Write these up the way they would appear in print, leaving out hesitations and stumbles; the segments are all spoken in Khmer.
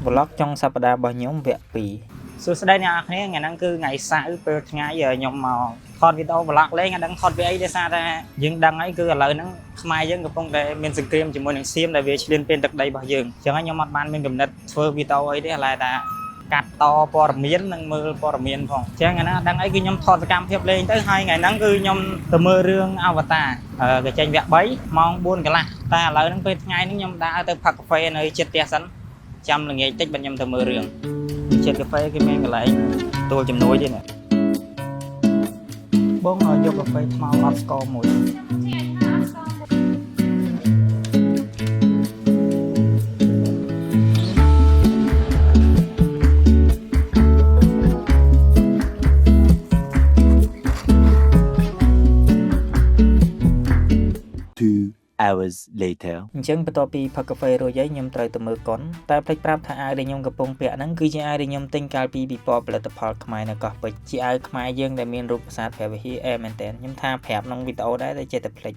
Vlog ចុងសប្តាហ៍របស់ខ្ញុំវគ្គ2សួស្តីអ្នកនរគ្នាថ្ងៃហ្នឹងគឺថ្ងៃសៅរ៍ពេលថ្ងៃខ្ញុំមកថតវីដេអូ vlog លេងអត់ដឹងថតវាអីដោយសារតែយើងដឹងហើយគឺឥឡូវហ្នឹងខ្មែរយើងកំពុងតែមានសង្គ្រាមជាមួយនឹងសៀមដែលវាឈ្លានពានទឹកដីរបស់យើងអញ្ចឹងហើយខ្ញុំអត់បានមានកំណត់ធ្វើវីដេអូអីទេឥឡូវតែកាត់តព័ត៌មាននិងមើលព័ត៌មានផងអញ្ចឹងថ្ងៃហ្នឹងអត់ដឹងអីគឺខ្ញុំថតសកម្មភាពលេងទៅហើយថ្ងៃហ្នឹងគឺខ្ញុំទៅមើលរឿង Avatar គេចេញវគ្គ3ម៉ោង4កន្លះតែឥឡូវហ្នឹងពេលថ្ងៃហ្នឹងខ្ញុំដើរទៅផឹកកាហ្វេនៅជិតផ្ទះសិនចាំល្ងាចតិចបើខ្ញុំទៅមើលរឿងជិតកាហ្វេគេមានកន្លែងទទួលជំនួយទៀតនេះបងឲ្យយកកាហ្វេខ្មៅអត់ស្ករមួយ 2 hours later. អញ្ចឹងបន្ទាប់ពីផឹកកាហ្វេរួចហើយខ្ញុំត្រូវទៅមើលកុនតែភ្លេចប្រាប់ថាអាវដែលខ្ញុំកំពុងពាក់ហ្នឹងគឺជាអាវដែលខ្ញុំទិញកាលពីពិព័រណ៍ផលិតផលខ្មែរនៅកោះពេជ្រជាអាវខ្មែរយើងដែលមានរូបប្រាសាទព្រះវិហារអែមែនតើខ្ញុំថាប្រាប់ក្នុងវីដេអូដែរតែចេះតែភ្លេច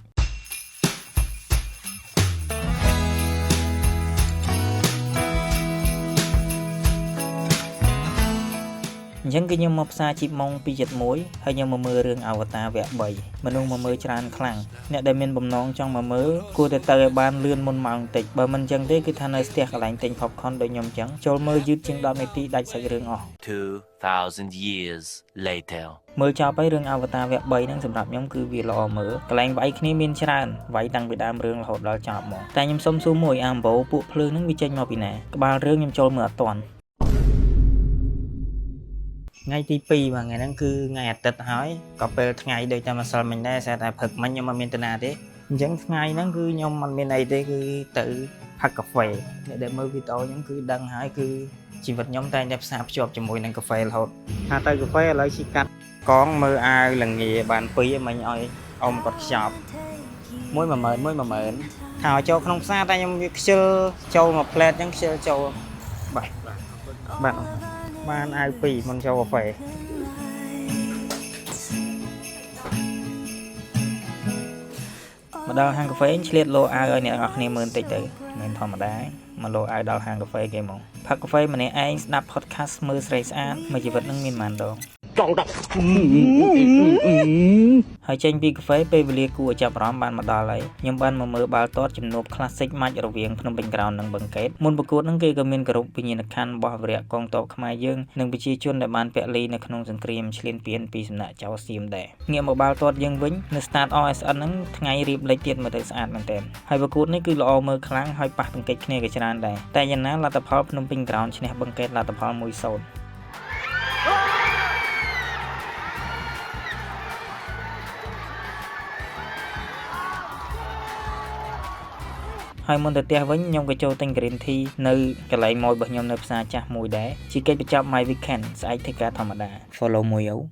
អញ្ចឹងគឺខ្ញុំមកផ្សារជីបម៉ុង271ហើយខ្ញុំមកមើលរឿង Avatar វគ្គ3មនុស្សមកមើលច្រើនខ្លាំងអ្នកដែលមានបំណងចង់មកមើលគួរតែទៅឲ្យបានលឿនមុនម៉ោងតិចបើមិនអញ្ចឹងទេគឺថានៅស្ទះកន្លែងទិញ popcorn ដូចខ្ញុំអញ្ចឹងចូលមើលយឺតជាង10នាទីដាច់សាច់រឿងអស់ 2,000 years later. មើលចប់ហើយរឿង Avatar វគ្គ3ហ្នឹងសម្រាប់ខ្ញុំគឺវាល្អមើលកន្លែងវាយគ្នាមានច្រើនវាយតាំងពីដើមរឿងរហូតដល់ចប់ហ្មងតែខ្ញុំសុំសួរមួយអាអំបូរពួកភ្លើងហ្នឹងវាចេញមកពីណាក្បាលរឿងខ្ញុំចូលមើលអត់ទាន់ថ្ងៃទី2បាទថ្ងៃហ្នឹងគឺថ្ងៃអាទិត្យហើយក៏ពេលថ្ងៃដូចតែម្សិលមិញដែរស្អាតតែព្រឹកមិញខ្ញុំអត់មានតាណាទេអញ្ចឹងថ្ងៃហ្នឹងគឺខ្ញុំអត់មានអីទេគឺទៅផឹកកាហ្វេអ្នកដែលមើលវីដេអូខ្ញុំគឺដឹងហើយគឺជីវិតខ្ញុំតែងតែផ្សារភ្ជាប់ជាមួយនឹងកាហ្វេរហូតថាទៅកាហ្វេឥឡូវជីកាត់ កងមើលអាវលងាបានពីរមិញឲ្យអ៊ំគាត់ខ្ចប់មួយ10000មួយ10000ថាឲ្យចូលក្នុងផ្សារតែខ្ញុំវាខ្ជិលចូលមួយផ្លែតអញ្ចឹងខ្ជិលចូលបាទបាទបានអាវពីរមុនចូលកាហ្វេមកដល់ហាងកាហ្វេឆ្លៀតលោអាវឲ្យអ្នកនរគ្នាមើលបន្តិចទៅមិនធម្មតាមកលោអាវដល់ហាងកាហ្វេគេហ្មងផឹកកាហ្វេម្នាក់ឯងស្ដាប់ podcast មើលស្រីស្អាតមួយជីវិតនឹងមានប៉ុន្មានដង ចង់ដល់ ហើយចេញពីកាហ្វេពេលវេលាគួរឲ្យចាប់អារម្មណ៍បានមកដល់ហើយខ្ញុំបានមកមើលបាល់ទាត់ជំនួប Classic Match រវាងភ្នំពេញក្រោននិងបឹងកេតមុនប្រកួតហ្នឹងគេក៏មានគោរពវិញ្ញាណក្ខន្ធរបស់វីរៈកងទ័ពខ្មែរយើងនិងប្រជាជនដែលបានពលីនៅក្នុងសង្គ្រាមឈ្លានពានពីសំណាក់ចៅសៀមដែរងាកមកបាល់ទាត់យើងវិញនៅ Start RSN ហ្នឹងថ្ងៃរៀបលិចទៀតមើលទៅស្អាតមែនទែនហើយប្រកួតនេះគឺល្អមើលខ្លាំងហើយប៉ះទង្គិចគ្នាក៏ច្រើនដែរតែយ៉ាងណាលទ្ធផលភ្នំពេញក្រោនឈ្នះបឹងកេតលទ្ធផល1-0ហើយមុនទៅផ្ទះវិញខ្ញុំក៏ចូលទិញ green tea នៅកន្លែងម៉ូយរបស់ខ្ញុំនៅផ្សារចាស់មួយដែរជាកិច្ចបញ្ចប់ my weekend ស្អែកធ្វើការធម្មតា follow មួយអូ។